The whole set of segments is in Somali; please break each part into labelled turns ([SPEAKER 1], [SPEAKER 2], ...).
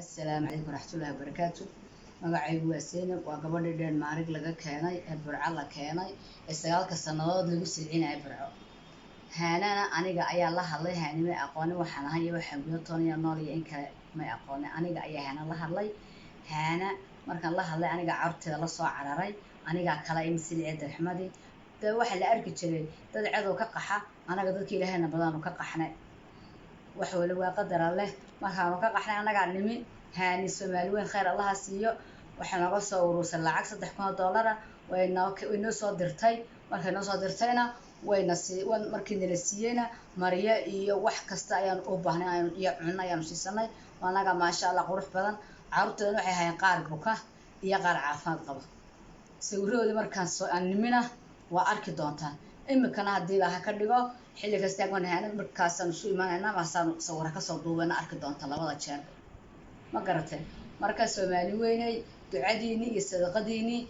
[SPEAKER 1] Assalaamu calaykum waraxmatullaahi wabarakaatu. Magacaygu waa Seynab, waa gabadhii dheer maarig laga keenay ee Burco la keenay ee 9-ka sannadood lagu silcinaya Burco. Haanana aniga ayaa la hadlay. Haani may aqoonin waxaan ahay iyo waxaan guda toonaya nool iyo in kale may aqoonin. Aniga ayaa Haana la hadlay. Haana markaan la hadlay, aniga carruurteeda la soo cararay, anigaa kala imi silciya darxumadii. Dee waxaa la arki jiray dad cadow ka qaxa, anaga dadka Ilaahayna badaanu ka qaxnay. Wax wali waa qadara leh. Markaanu ka qaxnay annagaa nimi. Haani Soomaali weyn khayr Allaha siiyo, waxay nooga soo urursay lacag $3000 ah. Way noo soo dirtay. Markay noo soo dirtayna wayna sii, markii nala siiyeyna maryo iyo wax kasta ayaanu u baahnay iyo cunno ayaanu siisanay. Anaga maasha Allah qurux badan. Carruurteedana waxay hayeen qaar buka iyo qaar caafimaad qaba. Sawirahoodii markaan soo aan nimina waa arki doontaan. Iminkana haddii Ilaaha ka dhigo, xilli kasta agoon haana markaasaan isu imaanayna, markaasaan sawira kasoo duubana, arki doonta labada jeer, ma garateen? Marka Soomaali weynay, ducadiinii iyo sadaqadiinii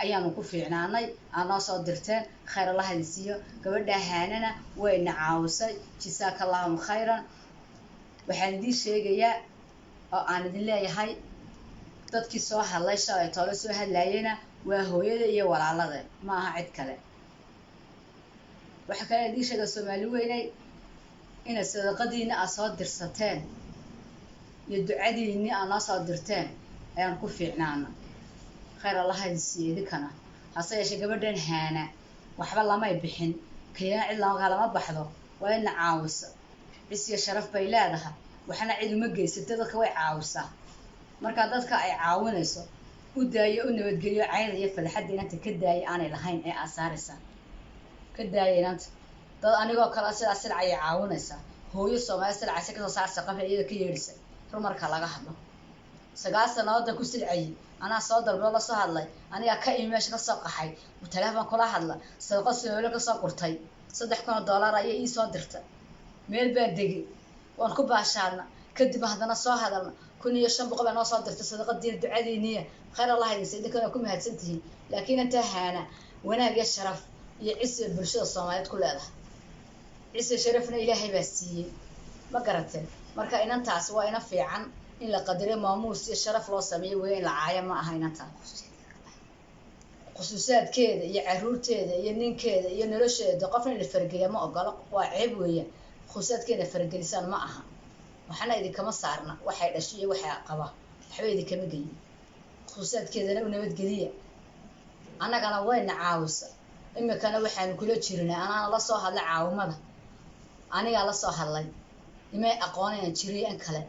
[SPEAKER 1] ayaanu ku fiicnaanay aa noo soo dirteen. Khayr Allaha idin siiyo. Gabadha Haanana wayna caawisay, jisaaka Allahum khayran. Waxaan idiin sheegayaa oo aan idin leeyahay, dadkii soo hadlay shalay toole soo hadlaayena waa hooyada iyo walaalada, ma aha cid kale. Waxaa kale idiin sheegaa, Soomaali weynay, inay sadaqadiina aad soo dirsateen iyo ducadiinii aad noo soo dirteen ayaan ku fiicnaana. Khayr Allaha idin siiyo idinkana. Hase yeeshee gabadhan Haana waxba lamay bixin, kiyana cid lama baxdo, waa ina caawisa. Cis iyo sharaf bay leedahay, waxna cid uma geysato, dadka way caawisaa. Marka dadka ay caawinayso u daayo, u nabadgeliyo. Cayda iyo fadaxadda inanta ka daaya aanay lahayn ee aad saaraysaa ka daaya inanta. Dad anigoo kale sidaa silcayay caawinaysaa. Hooyo Soomaali silcaysa kasoo saarsa qabri iyada ka yeedhisa. Run marka laga hadlo, 9 sannadoodaan ku silcayay. Anaa soo dalbado, la soo hadlay, anigaa ka imi meesha kasoo qaxay, taleefon kula hadla, sadaqa Soomaali kasoo qurtay $3000 ayay ii soo dirtay. Meel baan degay, waan ku baashaalna. Kadib haddana soo hadalna, 1500 baa noo soo dirtay sadaqadiina ducadiiniya. Khayr Allah idin siiyo, idinkana ku mahadsan tihiin. Laakiin intaa Haana wanaag iyo sharaf iyo cisi bulshada Soomaaliyeed ku leedahay, cisi sharafna Ilaahay baa siiyey, ma garateen? Marka inantaas waa ina fiican in la qadariyo, maamuus iyo sharaf loo sameeyo weeye, in la caayo ma aha. Inantaa khusuusaadkeeda iyo caruurteeda iyo ninkeeda iyo nolosheeda qofna in la fargeliya ma ogolo, waa ceeb weeyaan. Khusuusaadkeeda fargelisaan ma aha. Waxna idinkama saarna, waxay dhashay iyo waxay qaba waxba idinkama geyin. Khusuusaadkeedana u nabadgeliya. Annagana wayna caawisa. Iminkana waxaanu kula jirnay, anaana la soo hadlay caawimada, anigaa la soo hadlay. Imay aqoonayaan jiray in kale.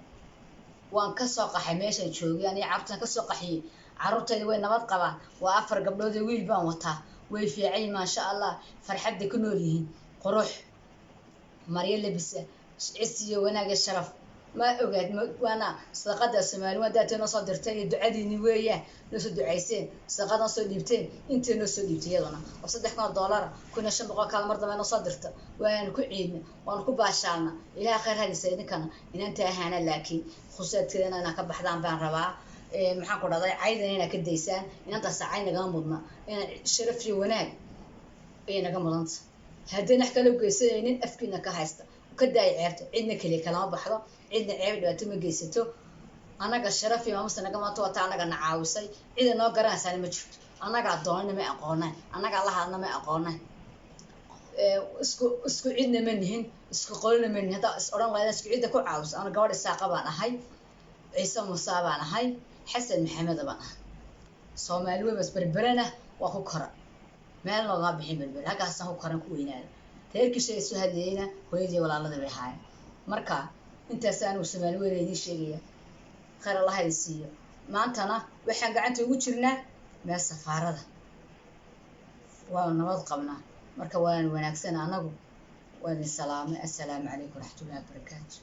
[SPEAKER 1] Waan kasoo qaxay meeshaan joogay, aniga carruurtaan kasoo qaxiyey. Carruurtayda way nabad qabaan, waa afar gabdhood iyo wiil baan wataa. Way fiican, maasha Allah, farxadday ku nool yihiin, qurux, maryo, labisa, cis iyo wanaag iyo sharaf. Ma ogaad? Waana sadaqada Soomaali waa daatay noo soo dirteen iyo ducadiini weeyaan. Noo soo ducayseen, sadaqada noo soo dhiibteen, intay noo soo dhiibtay iyaduna oo $3000, 1500 kale mar dambe noo soo dirta. Waanu ku ciidna, waanu ku baashaalna. Ilaah khayr hadisa idinkana. Inanta ahaana laakiin khusaadkeedana inaa ka baxdaan baan rabaa. Maxaan ku dhahday, caydana inaa ka daysaan. Inantaas cay nagama mudna, inaan sharaf iyo wanaag ayay naga mudanta. Haddii wax kala geysanaynin, afkiina ka haysta, ka daaya ceebta. Cidna keliya kalama baxdo, cidna ceeb dhibaato ma geysato. Annaga sharaf iyo maamusta naga maanta wata, annaga na caawisay. Cida noo garanaysaana ma jirto. Annagaa doonayna may aqoonayn, annagaa la hadna may aqoonayn. Isku cidna ma nihin, isku qolina ma nihin. Haddaa is odhan lahayd isku cidda ku caawiso, ana gabadh Isaaqa baan ahay, Ciise Musaa baan ahay, Xasan Maxameda baan ahay. Soomaali weyn bas. Berberena waa ku kora, meel loogama bixin Berbere, halkaasaan ku koran, ku weynaada. Reerkii shay soo hadlayeyna hooyadii walaaladii bay ahaayeen. Marka intaas anigu Soomaali weyn idiin sheegaya, khayr Allah idin siiyo. Maantana waxaan gacanta ugu jirnaa meel safaarada, waa nabad qabnaa. Marka waan wanaagsan anagu, waan idin salaamay. Assalaamu calaykum waraxmatullahi wabarakaatu.